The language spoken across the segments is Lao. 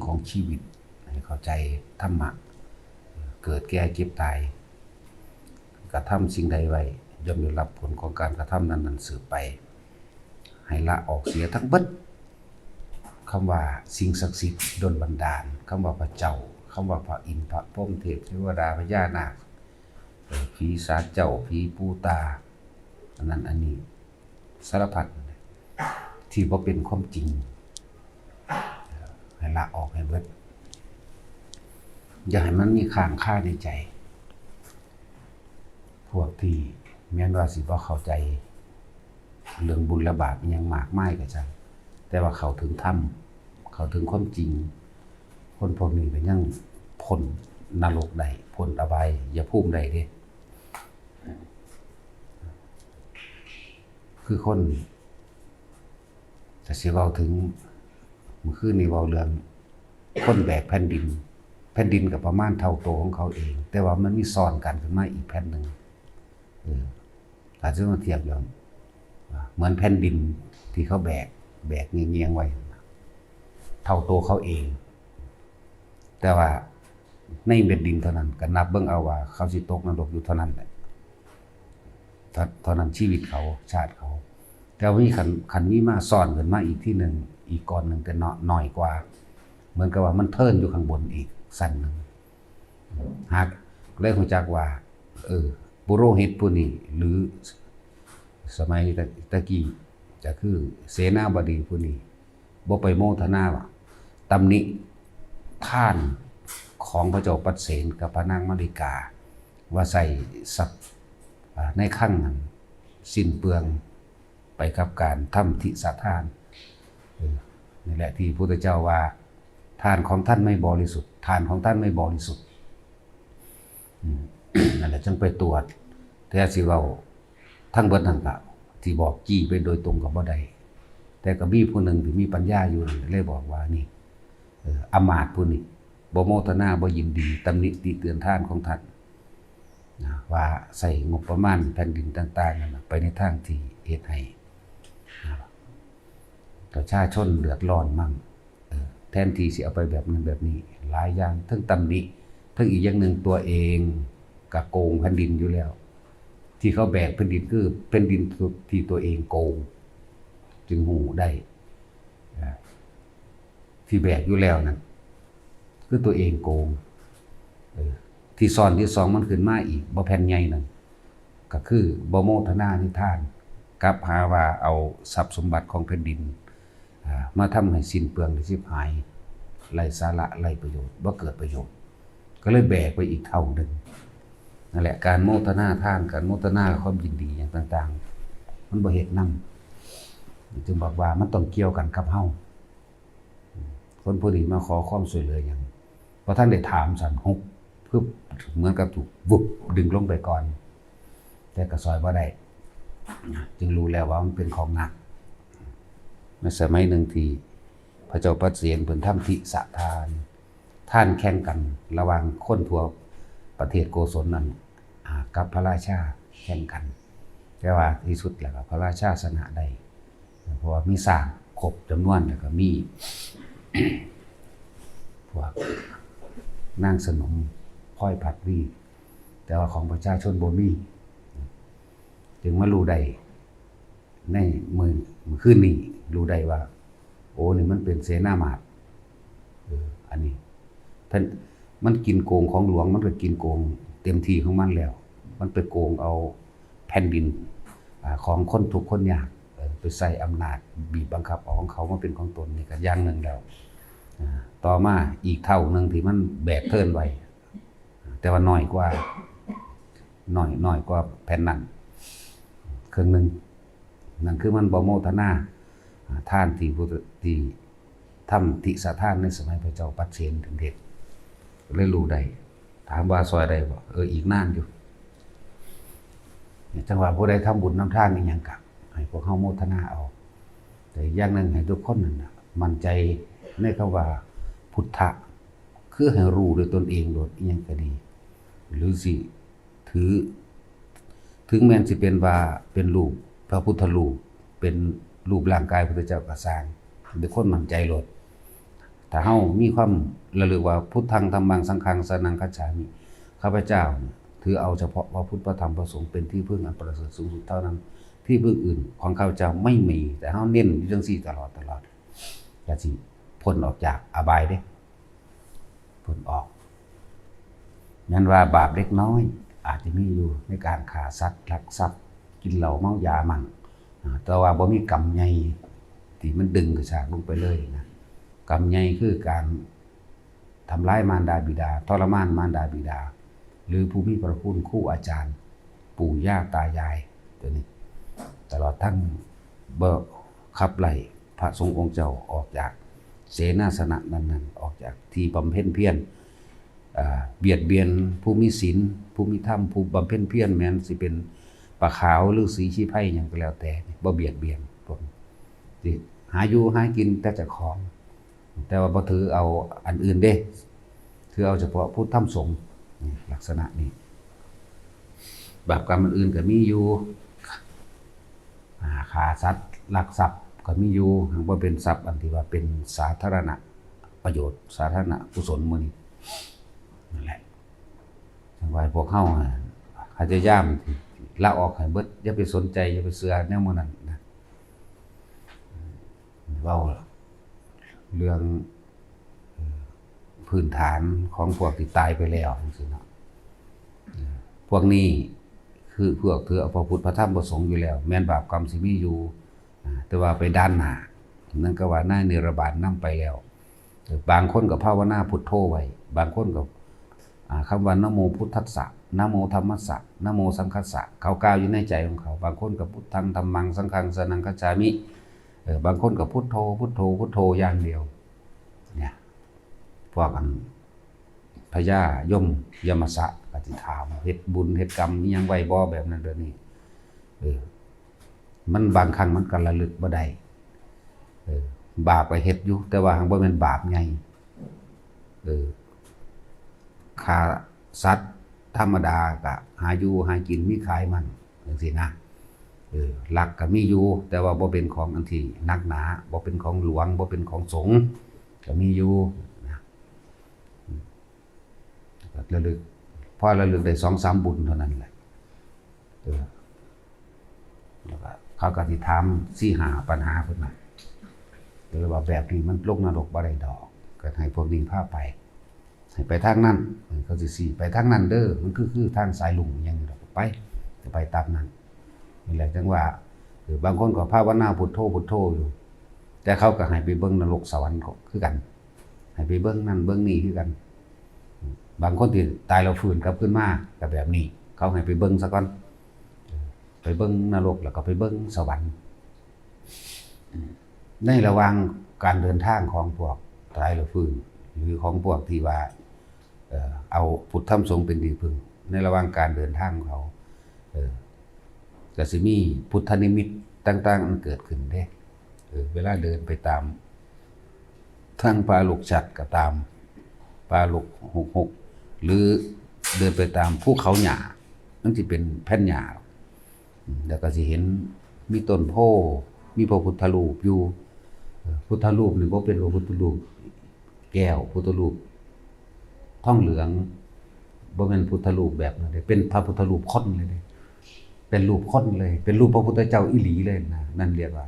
ຂອງຊີວິດ ໃຫ້ເຂົ້າໃຈທຳມະ ເກີດແກ່ເຈັບຕາຍ ກະທຳສິ່ງໃດໄວ້ ຍ່ອມໄດ້ຮັບຜົນຂອງການກະທຳນັ້ນໆສືບໄປ. ໃຫ້ລະອອກເສຍທັງເບິດ ຄຳວ່າສິ່ງສັກສິດດົນບັນດານ, ຄຳວ່າພະເຈົ້າ, ຄຳວ່າພະອິນ, ພະພົມ, ເທບເທວະດາ, ພະຍານາກ, ເອີ ຜີສາງເຈົ້າ, ຜີປູຕາ, ອັນນັ້ນອັນນີ້ ສາລະພັດທີ່ບໍ່ເປັນຄວາມຈິງ ໃຫ້ລະອອກໃຫ້ເບິດ ຢ່າໃຫ້ມັນມີຄ້າງຄາໃນໃຈ. ພວກທີ່ແມ່ນວ່າຊິບໍ່ເຂົ້າໃຈເລື່ອງບຸນແລະບາບອີ່ຫຍັງມາກມາຍກໍຊ່າງ ແຕ່ວ່າເຂົ້າເຖິງທຳ ເຂົ້າເຖິງຄວາມຈິງ ຄົນພວກນີ້ກໍຍັງພົ້ນນະລົກໄດ້ ພົ້ນອະບາຍພູມໄດ້ເດ້. ຄືຄົນ ຖ້າຊິເວົ້າເຖິງ ມື້ຄືນນີ້ເວົ້າເລື່ອງຄົນແບກແຜ່ນດິນ ແຜ່ນດິນກໍປະມານເທົ່າໂຕຂອງເຂົາເອງ ແຕ່ວ່າມັນມີຊ້ອນກັນຂຶ້ນມາອີກແຜ່ນໜຶ່ງ ເອີ ຖ້າຊິມາທຽບຢ່າງ ເໝືອນແຜ່ນດິນທີ່ເຂົາແບກ ແບກງຽງໆໄວ້ ເທົ່າໂຕເຂົາເອງ ແຕ່ວ່າໃນເມັດດິນເທົ່ານັ້ນ ກໍນັບເບິ່ງເອົາວ່າເຂົາຊິຕົກນະລົກຢູ່ເທົ່ານັ້ນແຫຼະ ເທົ່າ ເທົ່ານັ້ນຊີວິດເຂົາ ຊາດເຂົາ. ແຕ່ວ່າມີ ຄັນ ຄັນມີມາຊ້ອນຂຶ້ນມາອີກທີໜຶ່ງ ອີກກ້ອນໜຶ່ງ ແຕ່ເນາະ ໜ້ອຍກວ່າ ເໝືອນກັບວ່າມັນເທີນຢູ່ຂ້າງບົນອີກຊັ້ນໜຶ່ງ ຫາກໄດ້ຮູ້ຈັກວ່າ ເອີ ປຸໂຣຫິດຜູ້ນີ້ ຫຼື ສະໄໝຕະ ຕະກີ້ ກໍຄືເສນາບໍດີຜູ້ນີ້ ບໍ່ໄປໂມທະນາ ຕຳໜິທານຂອງພະເຈົ້າປັດເສນກັບພະນາງມາລິກາ ວ່າໃຊ້ຊັບ ອາ ໃນຄັງນັ້ນສິ້ນເປືອງໄປກັບການທຳທິສະທານ. ເອີ ນີ້ແຫຼະທີ່ພຸດທະເຈົ້າວ່າ ທານຂອງທ່ານໄມ່ບໍລິສຸດ ທານຂອງທ່ານໄມ່ບໍລິສຸດ. ອືມ ນັ້ນແຫຼະ ຈຶ່ງໄປຕວດ ແຕ່ຊິເວົ້າທັງເບິດນັ້ນກະ ທີ່ບອກຈີ່ໄປໂດຍຕົງກໍບໍ່ໄດ້ ແຕ່ກໍມີຜູ້ໜຶ່ງທີ່ມີປັນຍາຢູ່ນັ້ນ ເລີຍບອກວ່າ ນີ້ ເອີ ອຳມາດຜູ້ນີ້ບໍ່ໂມທະນາ ບໍ່ຍິນດີ ຕຳໜິຕິເຕືອນທານຂອງທ່ານ ນະ ວ່າໃຊ້ງົບປະມານແຜ່ນດິນຕ່າງໆນັ້ນນະ ໄປໃນທາງທີ່ເຮັດໃຫ້ ນະ ປະຊາຊົນເດືອດຮ້ອນມັ້ງ. ເອີ ແທນທີ່ຊິເອົາໄປແບບນັ້ນແບບນີ້ ຫຼາຍຢ່າງ ເຖິງຕຳໜິ ເຖິງອີກຢ່າງໜຶ່ງ ຕົວເອງກະໂກງແຜ່ນດິນຢູ່ແລ້ວ ທີ່ເຂົາແບກແຜ່ນດິນ ຄືແຜ່ນດິນທີ່ຕົວເອງໂກງ ຈຶ່ງຮູ້ໄດ້ ເອີ ທີ່ແບກຢູ່ແລ້ວນັ້ນ ຄືຕົວເອງໂກງ. ເອີ ທີ່ຊ້ອນທີ່ສອງມັນຂຶ້ນມາອີກ ບໍ່ແຜ່ນໃຫຍ່ນັ້ນ ກໍຄືບໍ່ໂມທະນານິທານ ກັບຫາວ່າເອົາຊັບສົມບັດຂອງແຜ່ນດິນ ອາ ມາທຳໃຫ້ສິ້ນເປືອງ ແລະ ຊິບຫາຍ ໄຮ້ສາລະ ໄຮ້ປະໂຫຍດ ບໍ່ເກີດປະໂຫຍດ ກໍເລີຍແບກໄປອີກເທົ່າໜຶ່ງ. ນັ້ນແຫຼະ ການໂມທະນາທານ ການໂມທະນາຄວາມຍິນດີຫຍັງຕ່າງໆ ມັນບໍ່ເຮັດນຳ ຈຶ່ງບອກວ່າມັນຕ້ອງກ່ຽວກັນກັບເຮົາ. ຄົນຜູ້ນີ້ມາຂໍຄວາມຊ່ວຍເຫຼືອຫຍັງ ບໍ່ທັນໄດ້ຖາມຊ້ຳ ຮຸບ ປຶບ ເໝືອນກັບຖືກ ວຶບ ດຶງລົງໄປກ່ອນ ແຕ່ກໍຊ່ອຍບໍ່ໄດ້ ຈຶ່ງຮູ້ແລ້ວວ່າມັນເປັນຂອງໜັກ. ໃນສະໄໝໜຶ່ງທີ່ພະເຈົ້າປັດເສນເພິ່ນທຳທິສະທານ ທານແຂ່ງກັນລະຫວ່າງຄົນທົ່ວປະເທດໂກສົນນັ້ນ ອາ ກັບພະລາຊາແຂ່ງກັນ ແຕ່ວ່າທີ່ສຸດແລ້ວກໍພະລາຊາຊະນະໄດ້ ເພາະວ່າມີຊ້າງຄົບຈຳນວນ ແລ້ວກໍມີພວກນາງສະໜົມຄອຍພັດວີ ແຕ່ວ່າຂອງປະຊາຊົນບໍ່ມີ ຈຶ່ງມາຮູ້ໄດ້ໃນມື້ ມື້ຄືນນີ້ ຮູ້ໄດ້ວ່າ ໂອ້ ນີ້ມັນເປັນເສນາມາດ ເອີ ອັນນີ້ເພິ່ນ ມັນກິນໂກງຂອງຫຼວງ ມັນກໍກິນໂກງເຕັມທີ່ຂອງມັນແລ້ວ ມັນໄປໂກງເອົາແຜ່ນດິນ ອາ ຂອງຄົນທຸກຄົນຍາກ ເອີ ໄປໃຊ້ອຳນາດບີບບັງຄັບເອົາຂອງເຂົາມາເປັນຂອງຕົນ ນີ້ກໍຢ່າງໜຶ່ງແລ້ວ. ອາ ຕໍ່ມາອີກເທົ່າໜຶ່ງທີ່ມັນແບກເທີນໄວ້ ແຕ່ວ່າໜ້ອຍກວ່າ ໜ້ອຍ ໜ້ອຍກວ່າແຜ່ນນັ້ນເຄິ່ງໜຶ່ງ ນັ້ນຄືມັນບໍ່ໂມທະນາ ອາ ທານທີ່ຜູ້ ທີ່ທຳທິສະທານໃນສະໄໝພະເຈົ້າປັດເສນເພິ່ນເຮັດ ກໍເລີຍຮູ້ໄດ້. ຖາມວ່າຊ່ອຍໄດ້ບໍ່? ເອີ ອີກນານຢູ່. ຈັ່ງວ່າຜູ້ໃດທຳບຸນນຳທານອີ່ຫຍັງ ກະໃຫ້ພວກເຮົາໂມທະນາເອົາ. ແຕ່ອີກຢ່າງໜຶ່ງ ໃຫ້ທຸກຄົນນັ້ນນະ ໝັ້ນໃຈໃນຄຳວ່າພຸດທະ ຄືໃຫ້ຮູ້ດ້ວຍຕົນເອງໂລດ ອີ່ຫຍັງກໍດີ ຫຼືຊິຖື ເຖິງແມ່ນຊິເປັນວ່າເປັນຮູບພະພຸດທະຮູບ ເປັນຮູບຮ່າງກາຍພຸດທະເຈົ້າກໍຊ່າງ ໃຫ້ທຸກຄົນໝັ້ນໃຈໂລດ. ຖ້າເຮົາມີຄວາມລະລຶກວ່າ ພຸດທັງ ທຳມັງ ສັງຄັງ ສະຣະນັງ ຄັດສາມິ ຂ້າພະເຈົ້າຖືເອົາສະເພາະພະພຸດ ພະທຳ ພະສົງ ເປັນທີ່ເພິ່ງອັນປະເສີດສູງສຸດເທົ່ານັ້ນ, ທີ່ເພິ່ງອື່ນຂອງຂ້າພະເຈົ້າໄມ່ມີ. ແຕ່ເຮົາເນັ້ນຢູ່ຈັ່ງຊີ້ຕະຫຼອດ, ຕະຫຼອດ, ກະຊິພົ້ນອອກຈາກອະບາຍເດ້. ເພິ່ນອອກ. ແມ່ນວ່າບາບເລັກນ້ອຍອາດຈະມີຢູ່ໃນການຂ້າສັດ, ລັກຊັບ, ກິນເຫຼົ້າເມົາຢາໝັ້ງ, ແຕ່ວ່າບໍ່ມີກຳໃຫຍ່ທີ່ມັນດຶງກະຊາກລົງໄປເລີຍນະ. ກຳໃຫຍ່ຄືການທຳລາຍມານດາບິດາ, ທໍລະມານມານດາບິດາ ຫຼື ຜູ້ມີພະຄຸນຄູອາຈານ, ປູ່ຍ່າຕາຍາຍ ຕົວນີ້ ຕະຫຼອດທັງບໍ່ຂັບໄລ່ພະສົງອົງເຈົ້າອອກຈາກເສນາສະນະນັ້ນໆ, ອອກຈາກທີ່ບຳເພັນພຽນ, ອາ, ບຽດບຽນຜູ້ມີສິນ, ຜູ້ມີທຳ, ຜູ້ບຳເພັນພຽນ, ແມ່ນຊິເປັນປາຂາວ ຫຼື ສີຊີໄພ ຫຍັງກໍແລ້ວແຕ່, ບໍ່ບຽດບຽນພວກນີ້, ຊິຫາຢູ່ຫາກິນແຕ່ເຈົ້າຂອງ. ແຕ່ວ່າບໍ່ຖືເອົາອັນອື່ນເດ້, ຖືເອົາສະເພາະພຸດທຳສົງ ນີ້ ລັກສະນະນີ້. ບາບກຳອັນອື່ນກໍມີຢູ່, ອາ, ຂ້າສັດ, ລັກຊັບກໍມີຢູ່, ຫາກບໍ່ເປັນຊັບອັນທີ່ວ່າເປັນສາທາລະນະປະໂຫຍດ, ສາທາລະນະກຸສົນ ໝູ່ນີ້ ນັ້ນແຫຼະ. ຈັ່ງວ່າໃຫ້ພວກເຮົາ ອາ, ພະຍາຍາມລາອອກໃຫ້ເບິດ, ຢ່າໄປສົນໃຈ, ຢ່າໄປເຊື່ອແນວໝູ່ນັ້ນນະ. ເວົ້າເລື່ອງ ເອີ ພື້ນຖານຂອງພວກທີ່ຕາຍໄປແລ້ວຈັ່ງຊີ້ເນາະ. ເອີ ພວກນີ້ຄືພວກຖືເອົາພະພຸດ ພະທຳ ພະສົງຢູ່ແລ້ວ, ແມ່ນບາບກຳຊິມີຢູ່, ອາ, ແຕ່ວ່າໄປດ່ານໜ້າ, ນັ້ນກໍວ່າໃນນິລະບານນຳໄປແລ້ວ. ບາງຄົນກໍພາວະນາພຸດໂທໄວ້, ບາງຄົນກໍ ອາ, ຄຳວ່າ ນະໂມພຸດທັດສະ, ນະໂມທຳມັດສະ, ນະໂມສັງຄັດສະ, ເຂົາກ່າວຢູ່ໃນໃຈຂອງເຂົາ. ບາງຄົນກໍ ພຸດທັງ ທຳມັງ ສັງຄັງ ສະຣະນັງ ຄັດສາມິ. ເອີ, ບາງຄົນກໍ ພຸດໂທ ພຸດໂທ ພຸດໂທ ຢ່າງດຽວ. ເນຍ ພວກອັນ ພະຍາຍົມ ຍະມະຊະ ກໍຊິຖາມ ເຮັດບຸນເຮັດກຳອີ່ຫຍັງໄວ້ບໍ່ ແບບນັ້ນແບບນີ້. ເອີ, ມັນ ບາງຄັ້ງມັນກໍລະລຶກບໍ່ໄດ້. ເອີ, ບາບກໍເຮັດຢູ່, ແຕ່ວ່າຫາກບໍ່ແມ່ນບາບໃຫຍ່. ເອີ, ຂ້າສັດທຳມະດາກໍຫາຢູ່ຫາກິນ ມີຂາຍມັນ ຈັ່ງຊີ້ນະ. ເອີ, ລັກກໍມີຢູ່, ແຕ່ວ່າບໍ່ເປັນຂອງອັນທີ່ໜັກໜາ, ບໍ່ເປັນຂອງຫຼວງ, ບໍ່ເປັນຂອງສົງ, ກໍມີຢູ່ນະ. ລະລຶກ, ພໍລະລຶກໄດ້ສອງສາມບຸນເທົ່ານັ້ນແຫຼະ. ເອີ, ແລ້ວກໍເຂົາກໍຊິຖາມສີ່ຫ້າບັນຫາເພິ່ນນະ, ກໍເລີຍວ່າແບບນີ້ມັນລົງນະລົກບໍ່ໄດ້ດອກ, ກໍໃຫ້ພວກນີ້ພາໄປ, ໃຫ້ໄປທາງນັ້ນ, ເຂົາຊິຊີ້ໄປທາງນັ້ນເດີ, ມັນຄື ຄືທາງສາຍລຸງອີ່ຫຍັງນີ້ດອກ, ໄປ, ກໍໄປຕາມນັ້ນ. ນີ້ແຫຼະ ຈັ່ງວ່າ, ເອີ, ບາງຄົນກໍພາວະນາພຸດໂທ ພຸດໂທຢູ່, ແຕ່ເຂົາກໍໃຫ້ໄປເບິ່ງນະລົກສະຫວັນກໍຄືກັນ. ໃຫ້ໄປເບິ່ງນັ້ນເບິ່ງນີ້ຄືກັນ. ບາງຄົນທີ່ຕາຍແລ້ວຟື້ນກັບຄືນມາກໍແບບນີ້, ເຂົາໃຫ້ໄປເບິ່ງຊະກ່ອນ, ໄປເບິ່ງນະລົກ ແລ້ວກໍໄປເບິ່ງສະຫວັນ. ໃນລະຫວ່າງການເດີນທາງຂອງພວກຕາຍແລ້ວຟື້ນ ຫຼື ຂອງພວກທີ່ວ່າ ເອີ ເອົາພຸດທຳສົງເປັນທີ່ເພິ່ງ, ໃນລະຫວ່າງການເດີນທາງຂອງເຂົາ, ເອີ, ກໍຊິມີພຸດທະນິມິດຕ່າງໆເກີດຂຶ້ນເດ້. ເອີ, ເວລາເດີນໄປຕາມທາງປ່າລົກຊັດກໍຕາມ, ປ່າລົກຮົກໆ ຫຼື ເດີນໄປຕາມພູເຂົາຫຍ້າ, ມັນຊິເປັນແຜ່ນຫຍ້າ, ແລ້ວກໍຊິເຫັນມີຕົ້ນໂພ, ມີພະພຸດທະຮູບຢູ່. ເອີ, ພຸດທະຮູບນີ້ບໍ່ແມ່ນພະພຸດທະຮູບ ແກ້ວ, ພຸດທະຮູບທອງເຫຼືອງ, ບໍ່ແມ່ນພຸດທະຮູບແບບນັ້ນເດ້, ເປັນພະພຸດທະຮູບຄົນເລີຍເດ້, ເປັນຮູບຄົນເລີຍ, ເປັນຮູບພະພຸດທະເຈົ້າອີ່ຫຼີເລີຍນະ. ນັ້ນລຽກວ່າ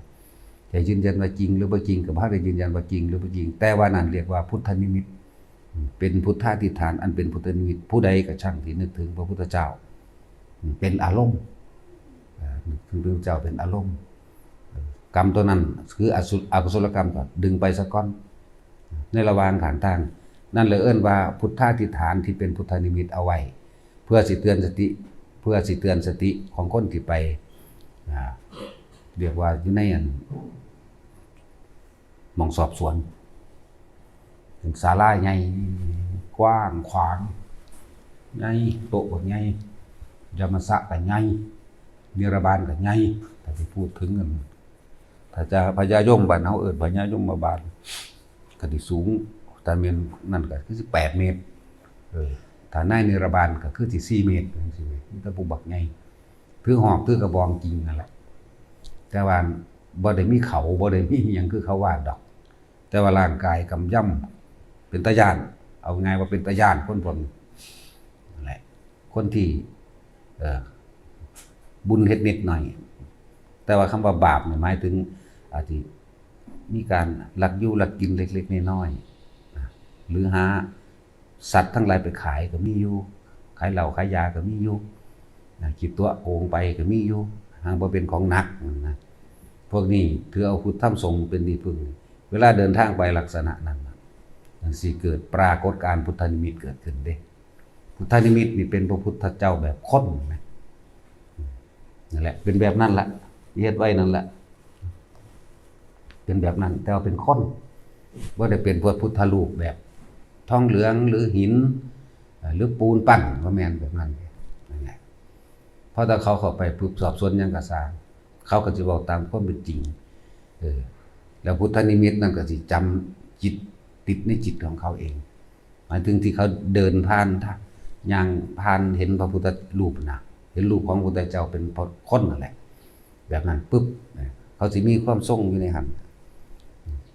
ຈະຢືນຢັນວ່າຈິງຫຼືບໍ່ຈິງ ກໍບໍ່ໄດ້ຢືນຢັນວ່າຈິງຫຼືບໍ່ຈິງ, ແຕ່ວ່ານັ້ນລຽກວ່າພຸດທະນິມິດ, ເປັນພຸດທາທິຖານອັນເປັນພຸດທະນິມິດ. ຜູ້ໃດກໍຊ່າງທີ່ນຶກເຖິງພະພຸດທະເຈົ້າ ເປັນອາລົມ, ເອີ, ນຶກເຖິງພະພຸດທະເຈົ້າເປັນອາລົມ. ເອີ, ກຳຕົວນັ້ນຄືອະສຸ, ອະກຸສົລະກຳກໍດຶງໄປຊະກ່ອນ. ໃນລະຫວ່າງຂ້າງທາງ, ນັ້ນລະເອີ້ນວ່າພຸດທາທິຖານທີ່ເປັນພຸດທະນິມິດເອົາໄວ້ ເພື່ອຊິເຕືອນສະຕິ, ເພື່ອຊິເຕືອນສະຕິຂອງຄົນທີ່ໄປ, ອາ, ລຽກວ່າຢູ່ໃນອັນ ໝ່ອງສອບສວນ, ເປັນສາລາໃຫຍ່ກວ້າງຂວາງ, ໃຫຍ່, ໂຕະບັກໃຫຍ່, ຍະມະຊະກໍໃຫຍ່, ນິລະບານກໍໃຫຍ່, ຖ້າຊິພູດເຖິງອັນ ພະຍາ, ພະຍາຍົມ, ບ້ານເຮົາເອີ້ນພະຍາຍົມມະບານ, ກໍຊິສູງ, ຖ້າແມ່ນນັ້ນກໍຄືຊິແປດເມດ, ເອີ, ຖ້າໃນນິລະບານກໍຄືຊິສີ່ເມດ ຈັ່ງຊີ້, ມີແຕ່ຜູ້ບັກໃຫຍ່ ຖືຫອກຖືກະບອງຈິງນັ້ນແຫຼະ, ແຕ່ວ່າບໍ່ໄດ້ມີເຂົາ, ບໍ່ໄດ້ມີຫຍັງຄືເຂົາວ່າດອກ, ແຕ່ວ່າຮ່າງກາຍກຳຢຳ ເປັນຕາຢ້ານ ເອົາງ່າຍວ່າເປັນຕາຢ້ານຄົນພວກນີ້ ນັ້ນແຫຼະ ຄົນທີ່ ເອີ ບຸນເຮັດນິດໜ້ອຍ. ແຕ່ວ່າຄຳວ່າບາບນີ້ໝາຍເຖິງ ອາດຊິມີການລັກຢູ່ລັກກິນເລັກໆນ້ອຍໆນະ ຫຼືຫາສັດທັງຫຼາຍໄປຂາຍກໍມີຢູ່ ຂາຍເຫຼົ້າຂາຍຢາກໍມີຢູ່ນະ ຂີ້ຕົວະໂກງໄປກໍມີຢູ່ ຫາກບໍ່ເປັນຂອງໜັກນະ. ພວກນີ້ຖືເອົາພຸດທຳສົງເປັນທີ່ເພິ່ງ ເວລາເດີນທາງໄປລັກສະນະນັ້ນນະ ມັນຊິເກີດປາກົດການພຸດທະນິມິດເກີດຂຶ້ນເດ້. ພຸດທະນິມິດນີ້ເປັນພະພຸດທະເຈົ້າແບບຄົນນະ ນັ້ນແຫຼະ ເປັນແບບນັ້ນລະ ທີ່ເຮັດໄວ້ນັ້ນລະ ເປັນແບບນັ້ນ ແຕ່ວ່າເປັນຄົນ ບໍ່ໄດ້ເປັນພະພຸດທະຮູບແບບທອງເຫຼືອງ ຫຼືຫີນ ຫຼືປູນປັ້ນ ບໍ່ແມ່ນແບບນັ້ນເດ້ ນັ້ນແຫຼະ. ເພາະຖ້າເຂົາເຂົ້າໄປປຶບ ສອບສວນຫຍັງກໍຊ່າງ ເຂົາກໍຊິເວົ້າຕາມຄວາມເປັນຈິງ ເອີ ແລ້ວພຸດທະນິມິດນັ້ນກໍຊິຈຳຈິດ ຕິດໃນຈິດຂອງເຂົາເອງ ໝາຍເຖິງທີ່ເຂົາເດີນຜ່ານ ຍ່າງຜ່ານເຫັນພະພຸດທະຮູບນະ ເຫັນຮູບຂອງພະພຸດທະເຈົ້າເປັນຄົນນັ້ນແຫຼະ ແບບນັ້ນປຶບ ເຂົາຊິມີຄວາມຊົງຢູ່ໃນຫັ້ນ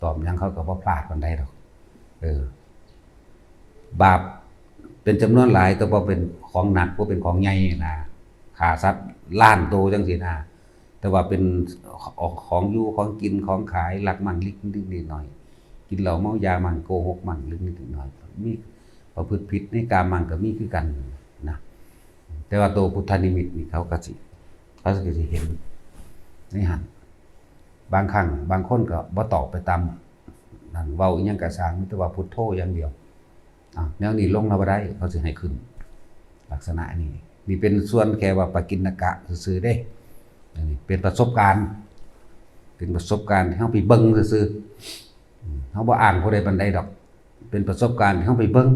ຕອບຫຍັງເຂົາກໍບໍ່ພລາດປານໃດດອກ ເອີ ບາບເປັນຈຳນວນຫຼາຍ ແຕ່ບໍ່ເປັນຂອງໜັກ ບໍ່ເປັນຂອງໃຫຍ່ນະ ຂ້າສັດລ້ານໂຕຈັ່ງຊີ້ນະ ແຕ່ວ່າເປັນຂອງຢູ່ຂອງກິນຂອງຂາຍ ລັກໝັ້ງເລັກໆນ້ອຍໆ ກິນເຫຼົ້າເມົາຢາໝັ້ງ ໂກຫົກໝັ້ງເລັກໆນ້ອຍໆ ມີປະພຶດຜິດໃນກາມໝັ້ງກໍມີຄືກັນນະ. ແຕ່ວ່າໂຕພຸດທະນິມິດນີ້ເຂົາກໍຊິ ເຂົາກໍຊິເຫັນໃນຫັ້ນ ບາງຄັ້ງບາງຄົນກໍບໍ່ຕອບໄປຕາມນັ້ນ ເວົ້າອີ່ຫຍັງກໍຊ່າງ ມີແຕ່ວ່າພຸດໂທຢ່າງດຽວ ອ້າວ ແນວນີ້ລົງແລ້ວບໍ່ໄດ້ ເຂົາຊິໃຫ້ຂຶ້ນ ລັກສະນະນີ້ ນີ້ເປັນສ່ວນແຄ່ວ່າປະກິນນະກະຊື່ໆເດ້ ອັນນີ້ເປັນປະສົບການ ເປັນປະສົບການທີ່ເຮົາໄປເບິ່ງຊື່ໆ ເຮົາບໍ່ອ້າງຜູ້ໃດປານໃດດອກ ເປັນປະສົບການທີ່ເຮົາໄປເບິ່ງ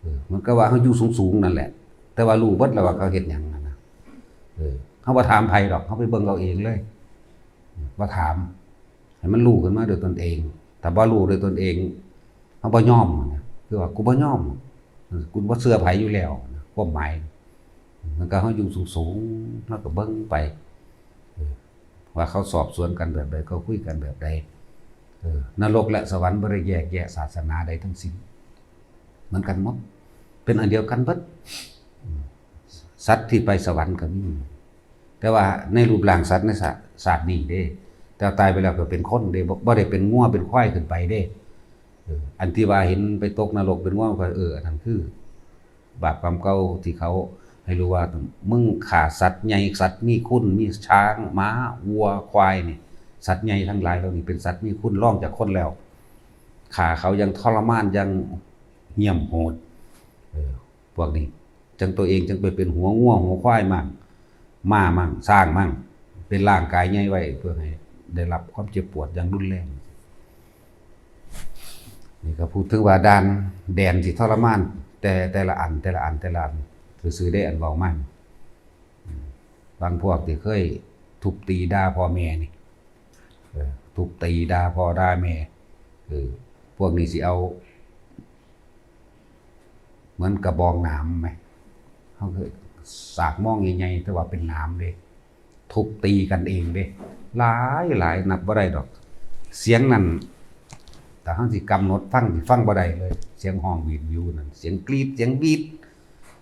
ເອີ ມັນກໍວ່າເຮົາຢູ່ສູງໆນັ້ນແຫຼະ ແຕ່ວ່າຮູ້ເບິດແລ້ວວ່າເຂົາເຮັດຫຍັງຫັ້ນນະ ເອີ ເຮົາບໍ່ຖາມໃຜດອກ ເຮົາໄປເບິ່ງເອົາເອງເລີຍ ບໍ່ຖາມ ໃຫ້ມັນຮູ້ຂຶ້ນມາໂດຍຕົນເອງ ຖ້າບໍ່ຮູ້ໂດຍຕົນເອງ ເຮົາບໍ່ຍອມນະ ຄືວ່າກູບໍ່ຍອມ ກູບໍ່ເຊື່ອໃຜຢູ່ແລ້ວນະ ຄວາມໝາຍ ມັນກໍເຮົາຢູ່ສູງໆ ເຮົາກໍເບິ່ງໄປ ເອີ ວ່າເຂົາສອບສວນກັນແບບໃດ ເຂົາຄຸຍກັນແບບໃດ ເອີ ນະລົກ ແລະ ສະຫວັນບໍ່ໄດ້ແຍກແຍະສາສະໜາໃດທັງສິ້ນ ເໝືອນກັນໝົດ ເປັນອັນດຽວກັນເບິດ ອືມ ສັດທີ່ໄປສະຫວັນກໍມີ ແຕ່ວ່າໃນຮູບຮ່າງສັດໃນຊາດ ຊາດນີ້ເດ້ ແຕ່ວ່າຕາຍໄປແລ້ວກໍເປັນຄົນເດ້ ບໍ່ ບໍ່ໄດ້ເປັນງົວເປັນຄວາຍຂຶ້ນໄປເດ້ ເອີ ອັນທີ່ວ່າເຫັນໄປຕົກນະລົກເປັນງົວ ກໍ ເອີ ອັນນັ້ນຄືບາບກຳເກົ່າທີ່ເຂົາໃຫ້ຮູ້ວ່າ ມຶງຂ້າສັດໃຫຍ່ ສັດມີຄຸນ ມີຊ້າງ ມ້າ ວັວ ຄວາຍນີ້ ສັດໃຫຍ່ທັງຫຼາຍເຫຼົ່ານີ້ເປັນສັດມີຄຸນ ລອງຈາກຄົນແລ້ວ ຂ້າເຂົາຢ່າງທໍລະມານ ຢ່າງຫ້ຽມໂຫດ ເອີ ພວກນີ້ ຈັ່ງໂຕເອງຈັ່ງໄປເປັນຫົວງົວຫົວຄວາຍໝັ້ງ ມ້າໝັ້ງ ຊ້າງໝັ້ງ ເປັນຮ່າງກາຍໃຫຍ່ໄວ້ ເພື່ອໃຫ້ໄດ້ຮັບຄວາມເຈັບປວດຢ່າງຮຸນແຮງ. ນີ້ກໍພູດເຖິງວ່າດ່ານແດນທີ່ທໍລະມານ ແຕ່ ແຕ່ລະອັນ ແຕ່ລະອັນ ແຕ່ລະອັນ ຊື່ໆເດ້ ອັນເວົ້າມານີ້ ບາງພວກທີ່ເຄີຍທຸບຕີດ່າພໍ່ແມ່ນີ້ ເອີ ທຸບຕີດ່າພໍ່ດ່າແມ່ ເອີ ພວກນີ້ຊິເອົາ ເໝືອນກະບອງໜາມແມ ເຮົາເຄີຍສາກມອງໃຫຍ່ໆ ແຕ່ວ່າເປັນໜາມເດ້ ທຸບຕີກັນເອງເດ້ ຫຼາຍໆ ນັບບໍ່ໄດ້ດອກ ສຽງນັ້ນ ຖ້າເຮົາຊິກຳນົດຟັງ ຊິຟັງບໍ່ໄດ້ເລີຍ ສຽງຮ້ອງຫວີດຫວິວນັ້ນ ສຽງກຣີດ ສຽງຫວີດ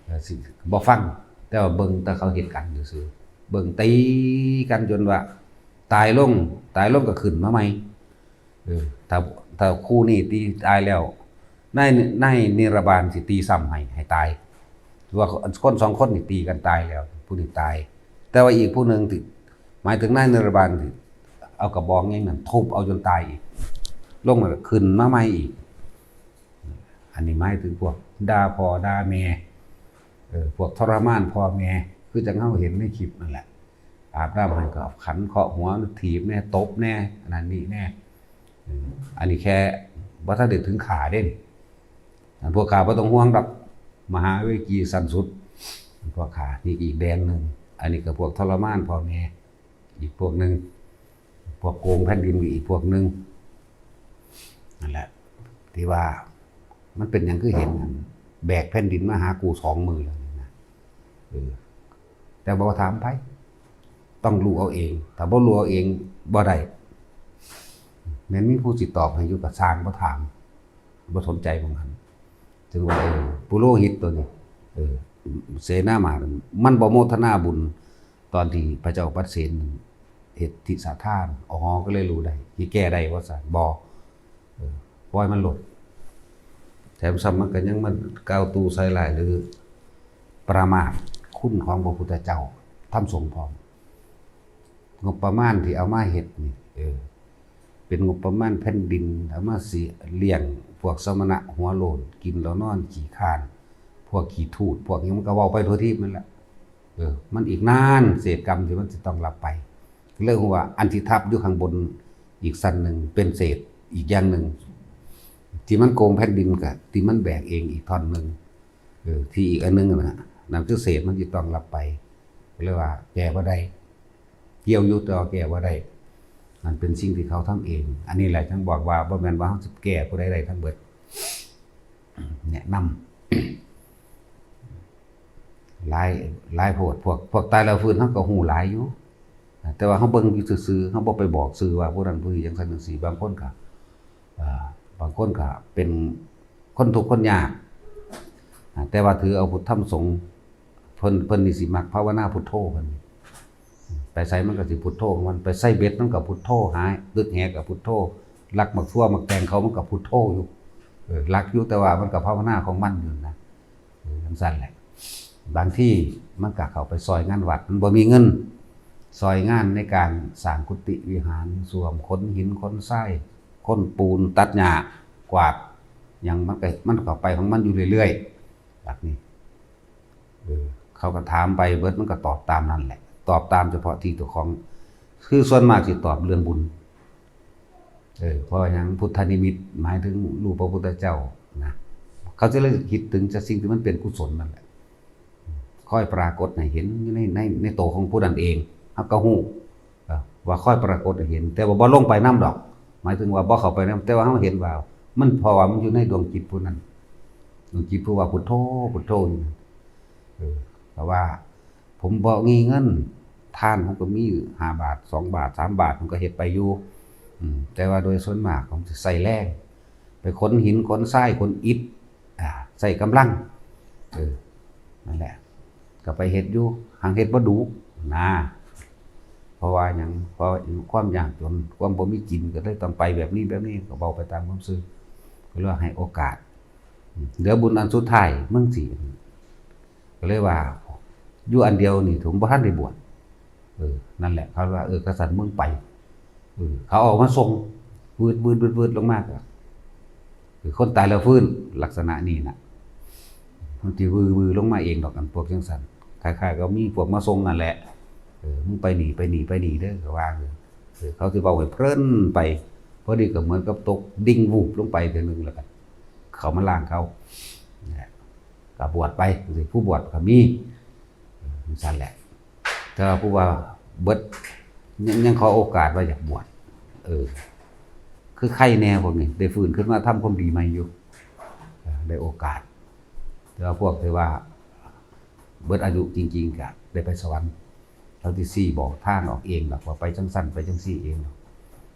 ເອີ ຊິບໍ່ຟັງ ແຕ່ວ່າເບິ່ງແຕ່ເຂົາເຮັດກັນຊື່ໆ ເບິ່ງຕີກັນຈົນວ່າຕາຍລົງ ຕາຍລົງກໍຂຶ້ນມາໃໝ່. ເອີ ຖ້າ ຖ້າຄູ່ນີ້ຕີຕາຍແລ້ວ ນາຍ ນາຍນິລະບານຊິຕີຊ້ຳໃຫ້ ໃຫ້ຕາຍ ວ່າຄົນສອງຄົນນີ້ຕີກັນຕາຍແລ້ວ ຜູ້ນີ້ຕາຍ ແຕ່ວ່າອີກຜູ້ໜຶ່ງທີ່ ໝາຍເຖິງນາຍນິລະບານທີ່ເອົາກະບອງຫຍັງນັ້ນທຸບເອົາຈົນຕາຍອີກ ລົງມາແລ້ວຂຶ້ນມາໃໝ່ອີກ. ອັນນີ້ໝາຍເຖິງພວກດ່າພໍ່ດ່າແມ່ ເອີ ພວກທໍລະມານພໍ່ແມ່ ຄືຈັ່ງເຮົາເຫັນໃນຄລິບນັ້ນແຫຼະ ອາບນ້ຳໃຫ້ກໍຂັນເຄາະຫົວ ຖີບແດ່ ຕົບແດ່ ອັນນັ້ນນີ້ແດ່ ເອີ ອັນນີ້ແຄ່ບໍ່ທັນໄດ້ເຖິງຂ້າເດ້ນີ້ ອັນພວກຂ້າບໍ່ຕ້ອງຫ່ວງດອກ ມະຫາເວກີຊັ້ນສຸດ ພວກຂ້ານີ້ອີກແດນໜຶ່ງ ອັນນີ້ກໍພວກທໍລະມານພໍ່ແມ່ ອີກພວກໜຶ່ງ ພວກໂກງແຜ່ນດິນກໍອີກພວກໜຶ່ງ ນັ້ນແຫຼະ ທີ່ວ່າມັນເປັນຫຍັງຄືເຫັນ ແບກແຜ່ນດິນມາຫາກູສອງມື້ແລ້ວນີ້ນະ ເອີ ແຕ່ບໍ່ຖາມໃຜ ຕ້ອງຮູ້ເອົາເອງ ຖ້າບໍ່ຮູ້ເອົາເອງບໍ່ໄດ້ ແມ່ນມີຜູ້ຊິຕອບໃຫ້ຢູ່ກໍຊ່າງ ບໍ່ຖາມ ບໍ່ສົນໃຈໝ່ອງຫັ້ນ. ເຖິງວ່າ ເອີ ປຸໂລຫິດໂຕນີ້ ເອີ ເສນາມາດ ມັນບໍ່ໂມທະນາບຸນຕອນທີ່ພະເຈົ້າປັດເສນເຮັດທິສາທານ ອໍ ກໍເລີຍຮູ້ໄດ້ ຊິແກ້ໄດ້ວ່າຊັ້ນ. ບໍ່ ເອີ ປ່ອຍມັນໂລດ. ແຖມຊ້ຳມັນກໍຍັງມາກ່າວຕູ່ໃສ່ຮ້າຍ ຫຼື ປະໝາດຄຸນຂອງພະພຸດທະເຈົ້າ ທຳສົງພ້ອມ. ງົບປະມານທີ່ເອົາມາເຮັດນີ້ ເອີ ເປັນງົບປະມານແຜ່ນດິນ ເອົາມາຊິລ້ຽງພວກສະມະນະຫົວໂລ້ນ ກິນແລ້ວນອນຂີ້ຄ້ານ ພວກຂີ້ທູດ ພວກຫຍັງ ມັນກໍເວົ້າໄປທົ່ວທີບນັ້ນແຫຼະ. ເອີ ມັນອີກນານເສດກຳທີ່ມັນຊິຕ້ອງຮັບໄປ. ເລີຍຮູ້ວ່າອັນທີ່ທັບຢູ່ຂ້າງບົນອີກຊັ້ນໜຶ່ງ ເປັນເສດອີກຢ່າງໜຶ່ງ ທີ່ມັນໂກງແຜ່ນດິນ ກະທີ່ມັນແບກເອງອີກທ່ອນໜຶ່ງ. ເອີ ທີ່ອີກອັນໜຶ່ງນະ ນັ້ນຄືເສດມັນຊິຕ້ອງຮັບໄປ. ເລີຍວ່າແກ້ບໍ່ໄດ້ ກ່ຽວຢູ່ ແຕ່ວ່າແກ້ບໍ່ໄດ້. ມັນເປັນສິ່ງທີ່ເຂົາທຳເອງ. ອັນນີ້ແຫຼະ ຈັ່ງບອກວ່າບໍ່ແມ່ນວ່າເຮົາຊິແກ້ຜູ້ໃດໄດ້ທັງເບິດ. ແນະນຳ ຫຼາຍ ຫຼາຍໂພດ. ພວກ ພວກຕາຍແລ້ວຟື້ນ ເຮົາກໍຮູ້ຫຼາຍຢູ່ ແຕ່ວ່າເຮົາເບິ່ງຢູ່ຊື່ໆ ເຮົາບໍ່ໄປບອກຊື່ວ່າຜູ້ນັ້ນຜູ້ນີ້ຈັ່ງຊັ້ນຈັ່ງຊີ້. ບາງຄົນກໍ ເອີ ບາງຄົນກໍເປັນຄົນທຸກຄົນຍາກ ອາ ແຕ່ວ່າຖືເອົາພຸດທຳສົງ ເພິ່ນ ເພິ່ນນີ້ຊິມັກພາວະນາພຸດໂທ. ເພິ່ນໄປໃສມັນກໍຊິພຸດໂທຂອງມັນ ໄປໃສ່ເບັດມັນກໍພຸດໂທ ຫາຕຶກແຫກໍພຸດໂທ ລັກໝາກຖົ່ວໝາກແຕງເຂົາມັນກໍພຸດໂທຢູ່. ເອີ ລັກຢູ່ ແຕ່ວ່າມັນກໍພາວະນາຂອງມັນຢູ່ນະ. ເອີ ຈັ່ງຊັ້ນແຫຼະ. ບາງທີມັນກໍເຂົ້າໄປຊ່ອຍງານວັດ ມັນບໍ່ມີເງິນຊ່ອຍງານໃນການສ້າງກຸຕິວິຫານ ສ້ວມ ຂົນຫີນຂົນຊາຍ ຂົນປູນ ຕັດຫຍ້າ ກວາດຫຍັງ ມັນກໍ ມັນກໍໄປຂອງມັນຢູ່ເລື້ອຍໆ. ບັດນີ້ ເອີ ເຂົາກໍຖາມໄປເບິດ ມັນກໍຕອບຕາມນັ້ນແຫຼະ ຕອບຕາມສະເພາະທີ່ເຈົ້າຂອງ ຄືສ່ວນມາກຊິຕອບເລື່ອງບຸນ. ເອີ ເພາະວ່າຫຍັງ? ພຸດທະນິມິດ ໝາຍເຖິງຮູບພະພຸດທະເຈົ້ານະ ເຂົາຈະເລີຍຄິດເຖິງແຕ່ສິ່ງທີ່ມັນເປັນກຸສົນນັ້ນແຫຼະ ຄອຍປາກົດໃຫ້ເຫັນຢູ່ໃນ ໃນ ໃນໂຕຂອງຜູ້ນັ້ນເອງ. ເຮົາກໍຮູ້ ເອີ ວ່າຄອຍປາກົດໃຫ້ເຫັນ ແຕ່ວ່າບໍ່ລົງໄປນຳດອກ ໝາຍເຖິງວ່າບໍ່ເຂົ້າໄປນຳ ແຕ່ວ່າເຮົາເຫັນວ່າມັນ ເພາະວ່າມັນຢູ່ໃນດວງຈິດຜູ້ນັ້ນ ດວງຈິດຜູ້ວ່າພຸດໂທ ພຸດໂທຢູ່ນັ້ນ. ເອີ ແຕ່ວ່າ ຜົມບໍ່ມີເງິນ ທານຜົມກໍມີຫ້າບາດ ສອງບາດ ສາມບາດ ຜົມກໍເຮັດໄປຢູ່ ອືມ ແຕ່ວ່າໂດຍສ່ວນມາກຜົມຊິໃຊ້ແຮງ ໄປຂົນຫີນ ຂົນຊາຍ ຂົນອິດ ອາ ໃຊ້ກຳລັງ ເອີ ນັ້ນແຫຼະ ກໍໄປເຮັດຢູ່ ຫາກເຮັດບໍ່ດຸນາ. ເພາະວ່າຫຍັງ? ເພາະຄວາມຍາກຈົນ ຄວາມບໍ່ມີກິນ ກໍເລີຍຕ້ອງໄປແບບນີ້ ແບບນີ້ ກໍເວົ້າໄປຕາມຄວາມຊື່ ກໍເລີຍໃຫ້ໂອກາດ ເຫຼືອບຸນອັນສຸດທ້າຍ ມຶງຊິ ກໍເລີຍວ່າ ຢູ່ອັນດຽວນີ້ ຖືວ່າບໍ່ທັນໄດ້ບວດ. ເອີ ນັ້ນແຫຼະ ເຂົາວ່າ ເອີ ກະຊັ້ນມຶງໄປ. ເອີ ເຂົາເອົາມາສົ່ງ ວືດໆໆໆ ລົງມາ ກໍຄືຄົນຕາຍແລ້ວຟື້ນ ລັກສະນະນີ້ນະ ມັນຊິວືໆລົງມາເອງດອກ ອັນພວກຈັ່ງຊັ້ນ ຄ້າຍໆ ກໍມີພວກມາສົ່ງນັ້ນແຫຼະ. ເອີ ມຶງໄປນີ້ ໄປນີ້ ໄປນີ້ເດີ ກໍວ່າ ເອີ ເອີ ເຂົາຊິເວົ້າໃຫ້ເພີນໄປ ພໍດີກໍເໝືອນກັບຕົກດິ່ງວູບລົງໄປເທື່ອໜຶ່ງ ແລ້ວກໍເຂົາມາລ້າງເຂົາ ນະ ກໍບວດໄປ ຈັ່ງຊີ້ ຜູ້ບວດກໍມີ ເອີ ຈັ່ງຊັ້ນແຫຼະ. ແຕ່ວ່າຜູ້ວ່າເບິດ ຍັງ ຍັງຂໍໂອກາດວ່າຢາກບວດ ເອີ ຄືໄຄແດ່ພວກນີ້ ໄດ້ຟື້ນຂຶ້ນມາທຳຄວາມດີໃໝ່ຢູ່ ເອີ ໄດ້ໂອກາດ. ແຕ່ວ່າພວກທີ່ວ່າເບິດອາຍຸຈິງໆ ກໍໄດ້ໄປສະຫວັນ ເຂົາຊິຊີ້ບອກທາງອອກເອງດອກ ວ່າໄປຈັ່ງຊັ້ນ ໄປຈັ່ງຊີ້ເອງດອກ.